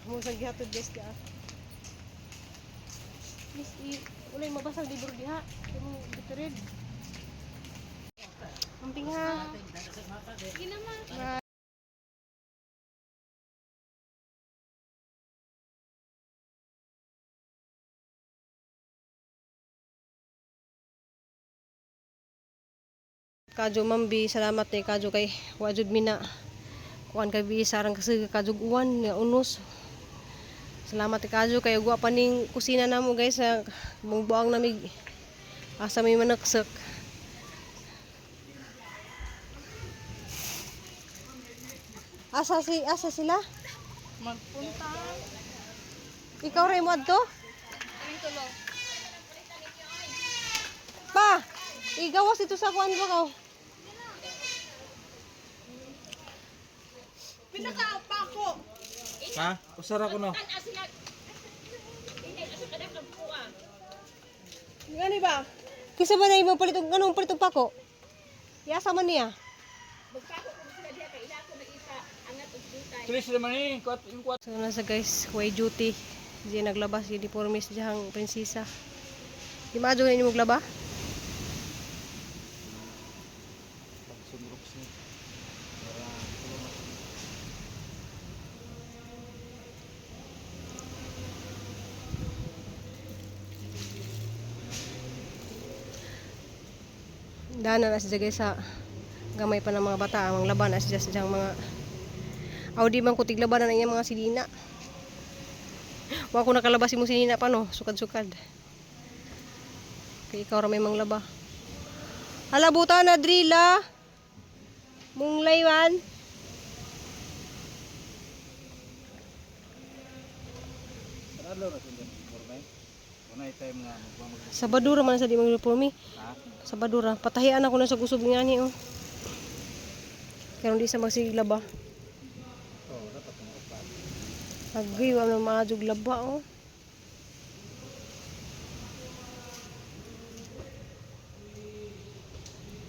Mo sa gihatod, guys, diha. Please, walay mabasang libro diha. Kamo biturid. Amping ha. Sige naman. Bye. Kadyo Mambi, salamat ni kadyo kay wajud mina. Kuan kay bi sarang kasi kadyo uwan nga unos. Salamat ni kadyo kay ugwa pa ning kusina namo, guys, sa buang namig asa may manaksek. Asa sila? Magpunta. Ikaw rin mo adto? Kaming tulo. Pa, igawas ito sa kuan ba kaw? Pinaka-pako. Ha? Usara ko no. Gani ba? Kisa ba na imo palit og anong palit og pako? Yasa man niya. Tulis naman eh. Kuat, yung kuat. So nasa, guys, way duty. Di naglabas uniformes diyang prinsesa. Di maadyo na inyo maglaba? Pagsunroks ni. Dana na siya, guys, sa gamay pa ng mga bata ang laban na siya sa diyang mga aw di man kutig laban na iyang mga silina. Wa ko nakalabas imong sinina pa no, sukad-sukad. Kay ikaw ra may manglaba. Hala buta na drila. Mung laywan. Ano na sila uniforme? Unay time nga magpamag. Sabadura man sa di mag uniforme. Ha? Sabadura. Patahian ako na sa gusog nga ni oh. Pero hindi sa magsiglaba. Oo, dapat ang upat. Agay, wala maadjog laba oh.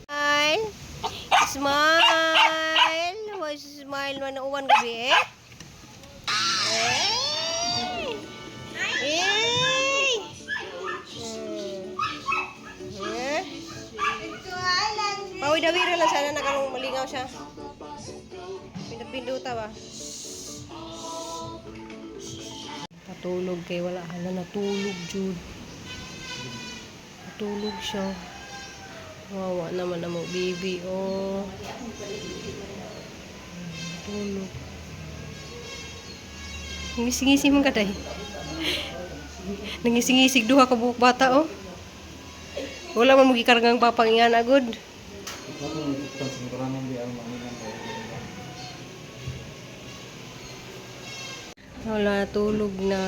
Smile. Smile. Why smile man uwan gabi eh? Eh. Eh. Eh. Pawi-dawira lang sana na karong malingaw siya. Pindot-pinduta ba? Patulog kay wala hala natulog jud. Natulog siya. Wawa naman na mo baby oh. Natulog. Ngisi-ngisi man kaday. Nangising-ngisig duha ka buok bata oh. Wala man magikargang papang ingana gud. Ikaw kung pansin ko namin di ang manginan ko. Wala, tulog na.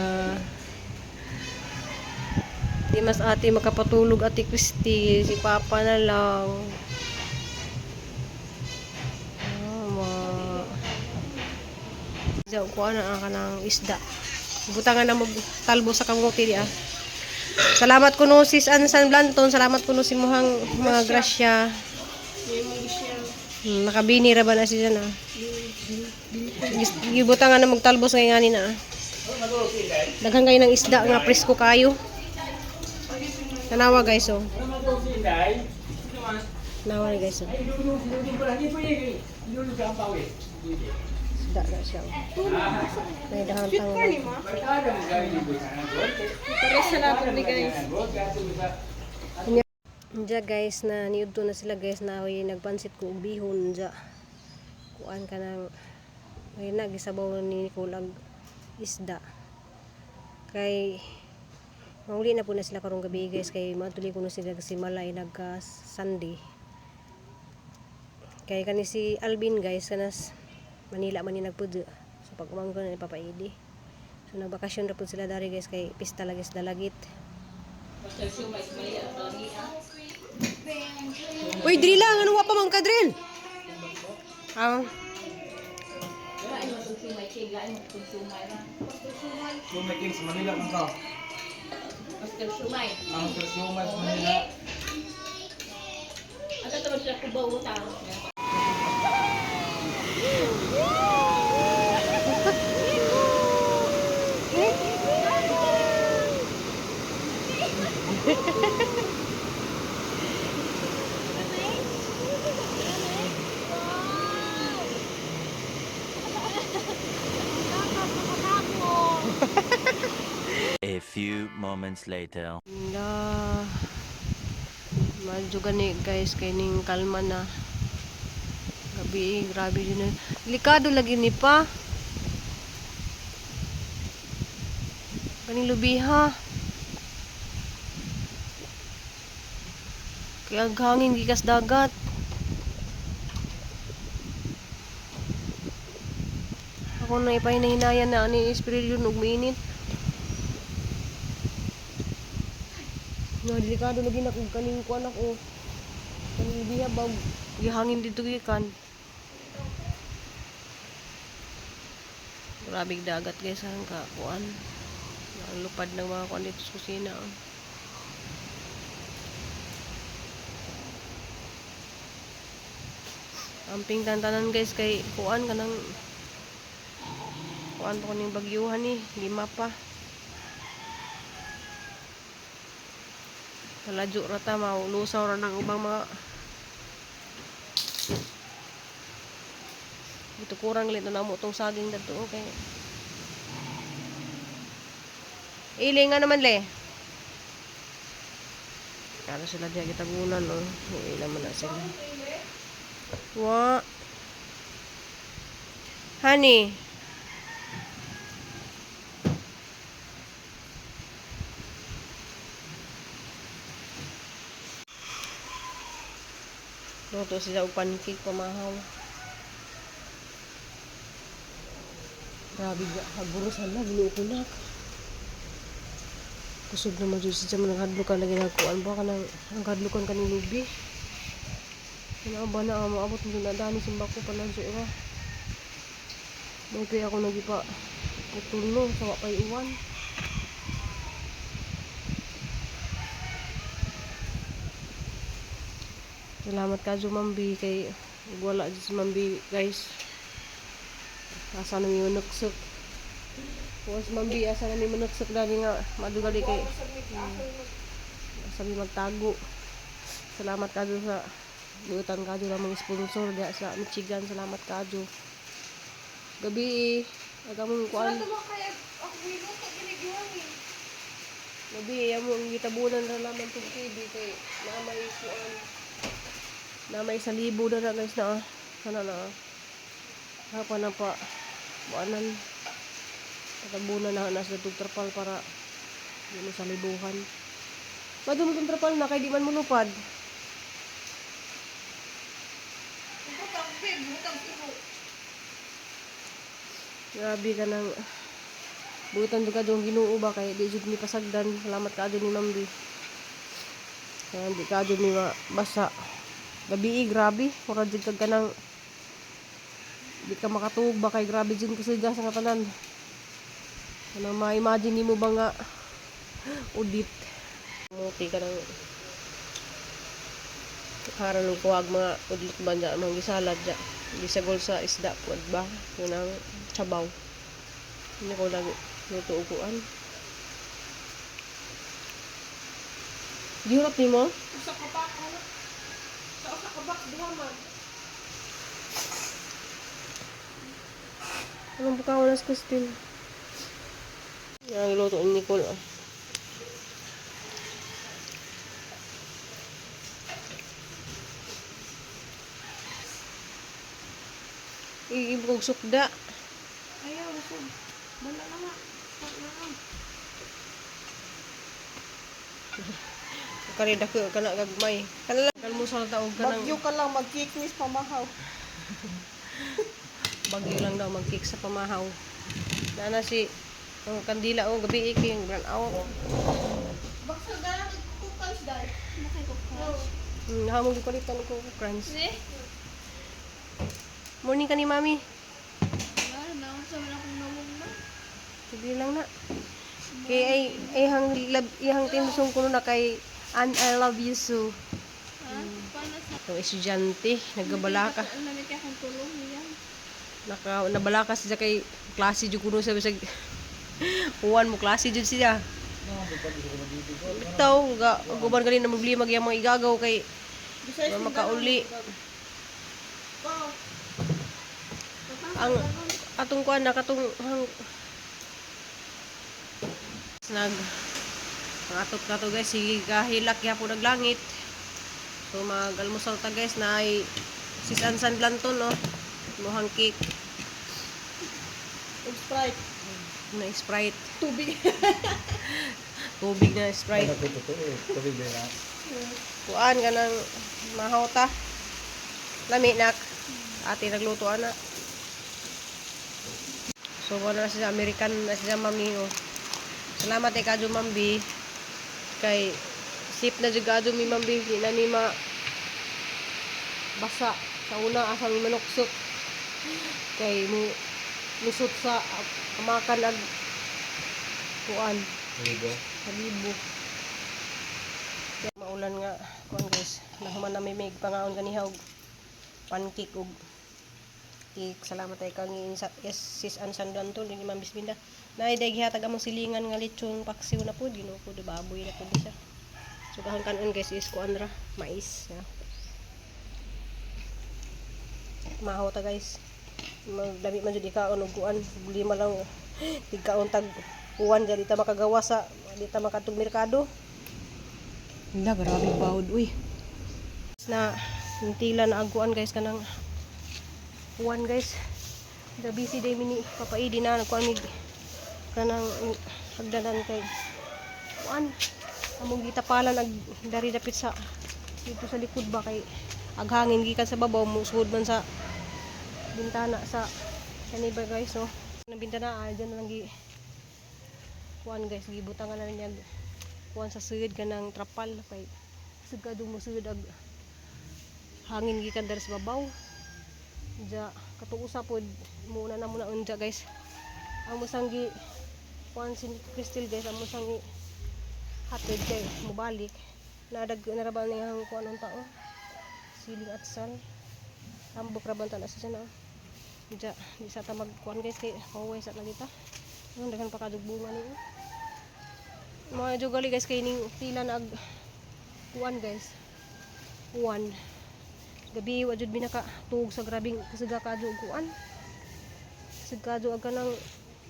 Di mas ate makapatulog, Ate Christy. Si Papa na lang. Tama. Diyan, kuha na ang kanang isda. Butangan na magtalbo sa kamuti di ah. Salamat kuno sis Ansan Blanton. Salamat kuno si muhang mga grasya. May mga siya. Nakabini ra ba na siya na? Gibutangan na magtalbos ngay ngani na. Ah. Daghan kayo ng isda nga presko kayo. Tanawa, guys, oh. Tanawa ni, guys, oh. Isda na siya. Oh. May dahang tanggal. Para sa natin ni guys. Diya, guys, na niudto na sila, guys, na oy nagpansit ko og bihon diya. Kuan ka ng ay na gisabaw ni Nicole ang isda. Kay mauli na po na sila karong gabi, guys, kay matuloy ko na sila kasi malay nagka Sunday. Kay kani si Alvin, guys, kanas Manila man ni nagpud. So pag umanggo na ni Papa Edi. So nagbakasyon ra pud sila dari, guys, kay pista lagi sa Dalagit. Uy, drill lang. Ano pa man ka drill? Ah. Sumay King sa Manila kung ka. Ang Sumay sa Manila. few moments later. Na medyo gani guys kay ning kalma na. Gabi eh, grabe yun na. Delikado lagi ni pa. Kaning lubiha. Kaya ang hangin gikas dagat. Ako na ipahinahinayan na ani espiritu ug mainit. No, delikado lagi na kung kaning kuan ako. Kaning biya bag gihangin dito gikan. Grabe dagat guys ang ka kuan. Ang lupad ng mga kuan dito sa kusina. Oh. Amping tantanan guys kay kuan kanang kuan pa kuning bagyuhan ni, lima pa. Paladyo ra ta maulusaw ra ng ubang mga gitukuran gali na namo tong saging dadto okay. Ili nga naman le. Kala sila diya gitagunan no. Ila man na sila. Wa. Honey. Luto sila og pancake pamahaw. Grabe ga hagurusan na Ginoo ko na. Kusog naman jud siya man hadlukan na ginagkuan ba kanang ang hadlukan kaning lubi. Kana ba na moabot mo na dani simba ko palanso ra. Mo kay ako nagipa putol no sa wa pay uwan. Salamat ka Mambi kay wala jud si Mambi guys. Asa na mi manuksok. Wa si Mambi asa na mi manuksok dali nga madugali kay sabi magtago. Salamat kadyo sa buutan kadyo ng mga sponsor diha sa Michigan. Salamat kadyo. Gabi aga mong kuan. Kaya ako giluto ginigyan eh. Gabi amo ang gitabunan ra lamang tong TV kay na may kuan. Na may salibo na na guys na. Ah. Sana na. Ah. Hapa na pa kuanan. Patabunan na na sa tug trapal para di mo salibuhan. Madum tong trapal na kay di man mulupad. Butang big, butang tubo. Grabe ka ng butan jud ka dong Ginoo ba kay di jud ni pasagdan. Salamat ka ni Ma'am B. Kaya di ka jud ni basa. Gabi eh, grabe. Mura jud ka kanang di ka makatuog ba kay grabe jud kasi sa nga tanan. Kanang ma-imagine nimo ba nga udit. Muti ka ng haran og kuwag mga udlit ba dya, mga gisalad dya. Gisagol sa isda pod ba? Yun ang sabaw. Hindi ko lang luto uguan. Gihurot nimo? Usa ka pa ako. Sa usa ka box duha man. Anong bukaw na sa Christine? Yan ang luto ni Nicole. Oh. Iibog sukda. Ayaw, usog. Wala na nga. Wala na. Kani dako kana gagmay. Kana lang kalmusal ta og kanang Bagyo ka lang, magkiknis pamahaw. bagyo lang daw mag-cake sa pamahaw. Nana si ang kandila oh gabi iki yung brown out. Baksa galang kukans dai. Makikukans. Hamong gipalitan ko crunch. Ne? Morning ka ni mami. Wala na, unsa man akong nawong na. Sige lang na. Kay ay ay hang lab ihang team song kuno na kay And I love you so. Ha? Paano sa Itong estudyante nagabala ka. Ang lamig kay akong tulong niya. Naka nabala ka siya kay klase jud kuno sa bisag uwan mo klase jud siya. Bitaw ga guban ganin na problema gyang mga igagaw kay Bisaya mga makauli. Ang atong kuan na katong hang nag Ang atop na to guys, sige kahilak gyapon ang langit. So mag-almusal ta guys na ay sisansan blanton no. Muhang cake Ug Sprite. na Sprite. Tubig. Tubig na Sprite. Ano ko totoo eh. Tubig din na. Kuan ka ng mahaw ta. Lami nak. Ate nagluto ana. So wala na siya American na siya mami oh. Salamat kay kadyo Ma'am B. Kay sip na jud kadyo mi Ma'am B. Di na mi ma basa sa una asa mi manuksok. Kay mu lusot sa amakan ag kuan Libo. sa libo. Kaya maulan nga kuan guys, nahuman na may may pangaon ganiha og pancake og cake. Salamat ay kang yes, sis Ansan Danton din Ma'am Bisminda. Nay day gihatag among silingan nga lechon paksiw na pud Ginoo ko baboy na pud siya. So kahang kanon guys is kuan ra, mais. Ya. Mahaw ta guys. Magdami man jud ikaon og kuan, lima lang tigkaon tag uwan dyan, di ta makagawa sa di ta makatug merkado. Hala, grabe bawd uy. Na tila na aguan guys kanang uwan guys. The busy day mini papaidi na nagkuan mig kanang hagdanan kay kuan among gitapalan ag dari dapit sa dito sa likod ba kay aghangin gikan sa babaw mo sugod man sa bintana sa kani ba guys no ng bintana ah, dyan na lang gi kuan guys gibutangan na lang niya kuan sa suyod kanang trapal kay sugad mo suyod ag hangin gikan dari sa babaw ja katuusa pod muna na muna unja guys ang musang gi kuan si Crystal guys ang musang gi hatid kay mobalik nadag naraban niya ang kuan unta oh siling at sal tambok ra ban ta sa na ja di sa ta magkuan guys kay huway sa lagi ta ang daghan pa kadug bunga ni oh. Mga jugali guys kay ning pila na ag kuan guys uwan gabi wa jud mi nakatuog sa grabing kasiga kadyo og kuan sigado ag kanang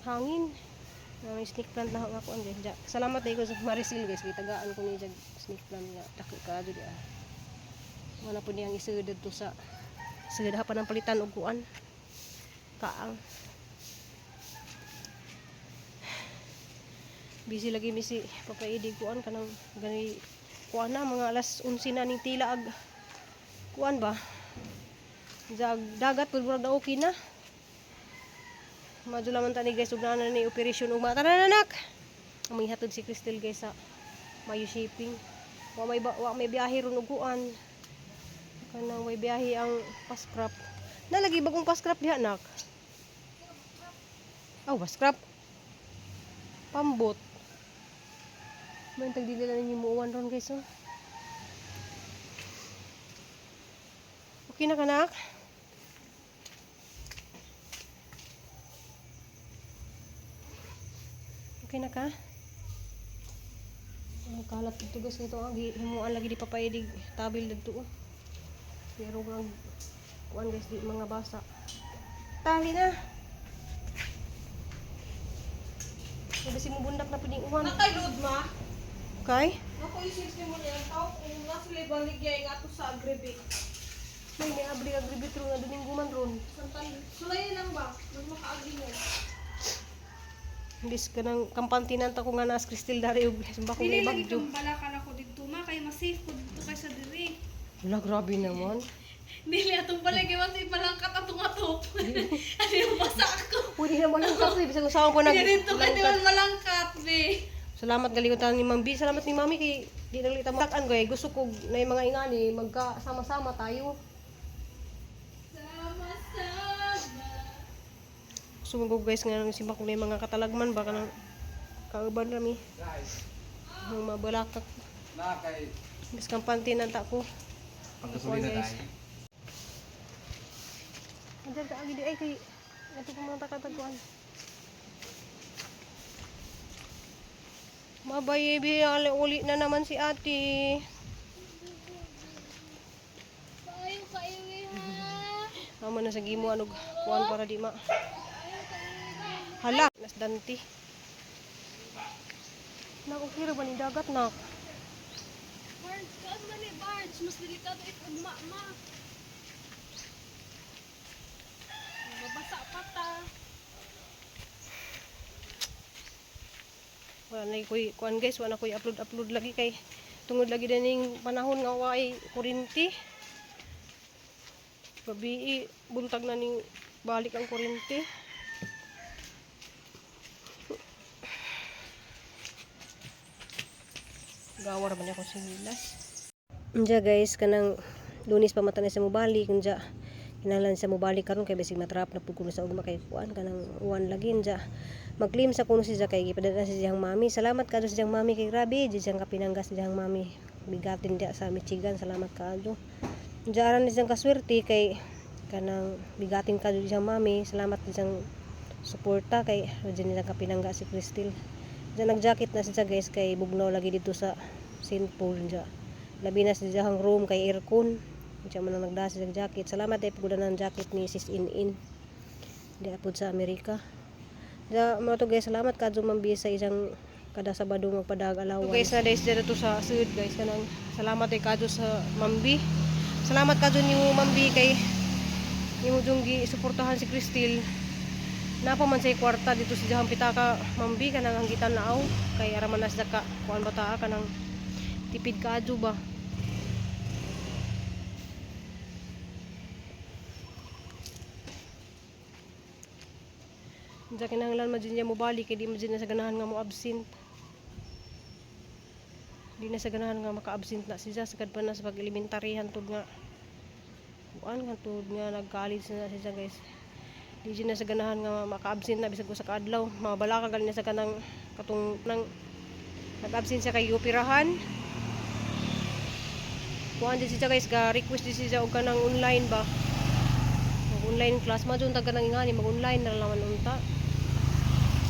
hangin. May snake plant na ako kuan guys. Ja, salamat day ko sa Marisil guys gitagaan ko ni jag snake plant nga dako kaadyo di ah. Wala po niyang isugod didto sa sugod pa ng palitan og kuan kaang. Busy lagi mi si papaidig kuan kanang gani kuan na mga alas 11 na ning tila ag kuan ba jag dagat pud murag na okay na. Madyo laman tani guys ug naa na ni operation ug tara na nak. Among ihatod si Crystal guys sa Mayo Shipping. Wa may biyahe ron ug kuan. Kanang may biyahe ang pascrap. Nalagi bagong pascrap diha nak. Aw, pascrap. Pambot. May tagdili na ninyo muuwan ron guys oh. Okay na kanak? Okay na ka? Ang kalat dito guys nito ang himuan lagi di papaidig tabil dito oh. Pero ang kuan guys di mga basa. Tali na. Kasi mo bundak na pud ning uwan. Nakay load ma. Okay? Ako isip mo niya tao kung nasa baligya nga ato sa agribit. May may abri agribit ron na duning guman ron. Santan sulay lang ba? Mas makaagri mo. Imbis ka ng kampantinanta ko nga naas Crystal dari og sumba ko Dili may lagi bagyo. kang balakan ako didto ma kay mas safe ko didto kaysa diri. Wala, grabe naman. Dili atong balay kay mas safe malangkat atong atop. Ano yung basa ako? Pwede naman lang kasi bisag usawa ko nag Dili dito kay di man malangkat be. Salamat galing ni Ma'am B. Salamat ni Mami kay di naglita mo. Takan ko eh, gusto ko na yung mga ingani magkasama-sama tayo. Sama-sama. Gusto mo ko guys nga nang simba ko na yung mga katalagman baka nang kauban rami. Guys. Mga mabalakak. Na kay Bis kampantinanta ko. pagkasulina Guys. tayo. Andiyan ka agi di ay kay ato ko mga takatagkuan. Mabay bi uli na naman si ate. Ayaw ka ha. Amo na sa gimo anog kuan para di ma. Hala, nas danti. Nak, okay ra ba ni dagat, nak? Barge, kaan man ni barge. Mas delikado if ugma ma. Mabasa pa ta. Wala na koy kuan guys, wala koy upload upload lagi kay tungod lagi dining panahon nga waay kuryente. Gabi buntag na ning balik ang kuryente. Gawar man ako sa gilas. Unja guys, kanang Lunes pa mata na siya mobalik, unja kinahanglan siya mobalik karon kay bisig matrap na pud kuno sa ugma kay kuan kanang uwan lagi unja. Mag-claim sa kuno siya kay gipadala sa siyang mami. Salamat kaadto sa siyang mami kay grabe jud siyang kapinanggas sa siyang mami. Bigatin diya sa Michigan, salamat kaadto. Unja aran ni siyang kaswerte kay kanang bigatin kaadto siyang mami. Salamat sa siyang suporta kay jud nila kapinangga si Cristel. Diyan nag-jacket na siya guys kay bugnaw lagi dito sa St. Paul diya. Labi na sa diyang room kay aircon. Diyan man ang nagdala sa jacket. Salamat ay pagudan ng jacket ni Sis In In. Diya po sa Amerika. Diya mga to guys, salamat kadto mambi sa isang kada Sabado magpadag alawan. So guys, na days dito sa sud guys kanang salamat ay kadto sa Mambi. Salamat kadto nimo Mambi kay nimo jung gi suportahan si Cristel. Napa man say kwarta dito sa Jahang Pitaka Mambi kanang hanggitan naaw kay ara man na sa ka kuan bata kanang tipid kaadyo ba. Diya kinahanglan man jud niya mobalik kay di man jud na sa ganahan nga mo absent. Di na sa ganahan nga maka-absent na siya sagad pa na sa pag-elementary hantud nga kuan hantud nga nag-college na siya guys. Di jud na sa ganahan nga maka-absent na bisag usa ka adlaw. Mabalaka gali na sa kanang katong nang nag-absent siya kay operahan. Kuan din siya guys, ga request din siya og kanang online ba. Mag online class ma jud ta kanang ingani mag online na lang man unta.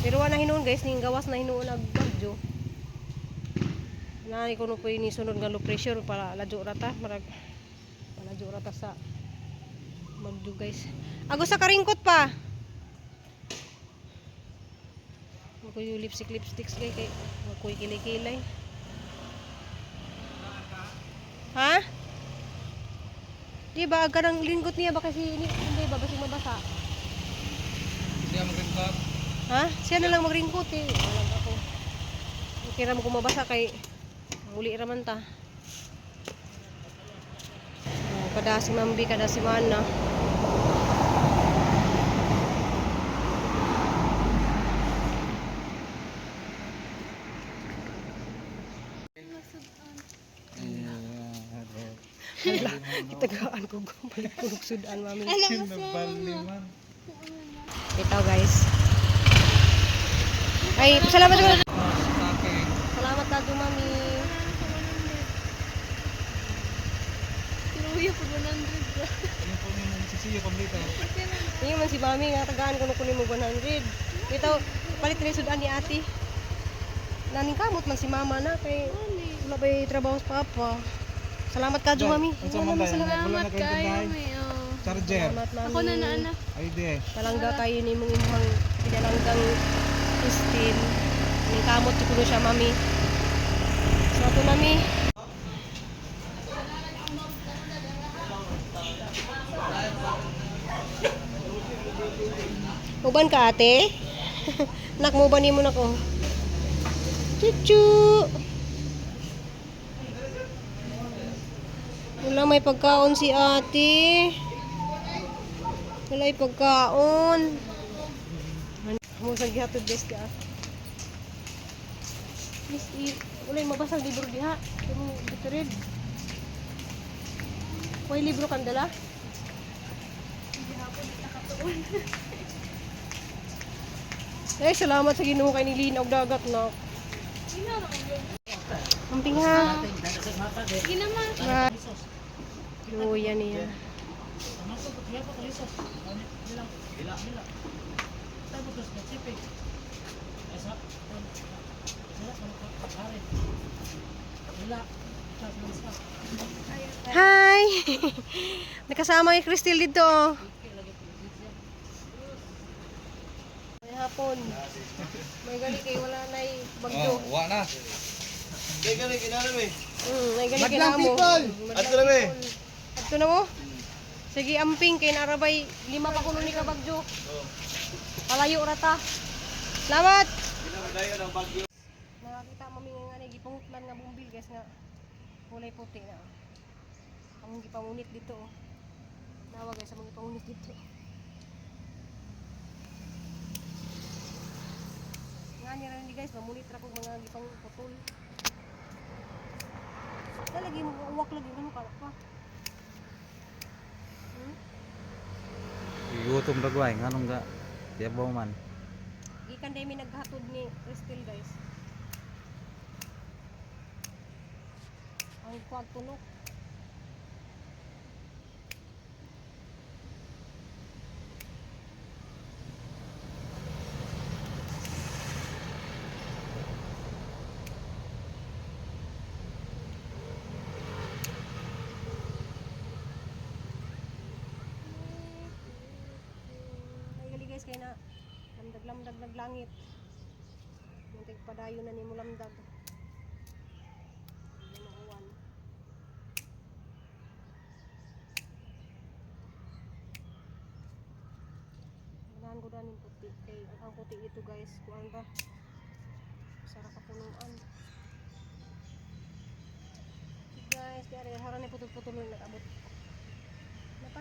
Pero wala hinuon guys, ning gawas na hinuon ag bagyo. Naay kuno po ni sunod nga low pressure para ladyo ra ta, marag paladyo ra ta sa bagyo guys. Ago sa karingkot pa. Ako yung lipstick lipsticks kay kay ako'y kilay-kilay. Ha? Di ba agad ang lingkot niya ba kasi hindi ba basig mabasa? Siya magringkot. Ha? Siya na lang magringkot eh. Wala ako. Okay ra mo kung mabasa kay muli ra man ta. Oh, kada si Mambi, kada si Mana. Hala, kitagaan ko balik ko sudan mami. Nabali man. Ito guys. Ay, salamat sa Sa akin. Salamat na mami. Luya pag 100 ba? Yung po yung sisiyo kompleto. Hindi man si mami nga tagaan ko kunin mo 100. Ito, palit rin sudan ni ate. Naning kamot man si mama na kay wala ba'y trabaho sa papa. Salamat ka, mami. Unsa man Wala, tayo? salamat. Wala na Salamat kayong kayo, tindahan. may oh. Charger. Salamat, mami. Ako na na anak. ID. Palangga kayo ni mong imong pinalanggang Christine. Ning kamot ko siya, mami. So, ato, mami. Uban ka, ate? Nak, mo ba nimo nako? Chuchu! Wala may pagkaon si ate. Wala may pagkaon. Mo sa gihatod guys ka. Please, wala yung mabasang libro diha. Kamo biturid. Way libro kang dala? Eh, salamat sa Ginoo kay nilinaw dagat na. Amping ha. Sige naman. Bye. Luya niya. Hi! Nakasama kay Cristel dito. Oh. May hapon. May gali kay wala nay Bagyo. Oh, wa na. Kaya gani kinala eh. Ay gani Madlang kinamo. people! Madlang Adto na mi. people. Adto na mo. Sige, amping kay naarabay lima pa kuno ni ka bagyo. Palayo ra ta. Salamat. Ginamadayon ang bagyo. Nakakita mami nga nga gipangutlan nga bumbil guys nga kulay puti na. Ang gipangunit dito oh. Nawa guys ang gipangunit dito. Nga niya ni guys, mamunit ra kog mga gipangputol. Sa lagi mo uwak lagi mo ka pa. Gutom ra gway nganong ga. Yabaw man. Gikan day mi naghatod ni Crystal guys. Ang kuwag tunok. Ay gali guys kay na lamdag-lamdag naglangit. Muntik padayon na nimo lamdag. Hindi na mauwan. Ganahan ko daning puti kay ang puti ito guys, kuan ba? Sara ka punuan. Guys, di ari haran ni putol-putol na nag-abot. Napa?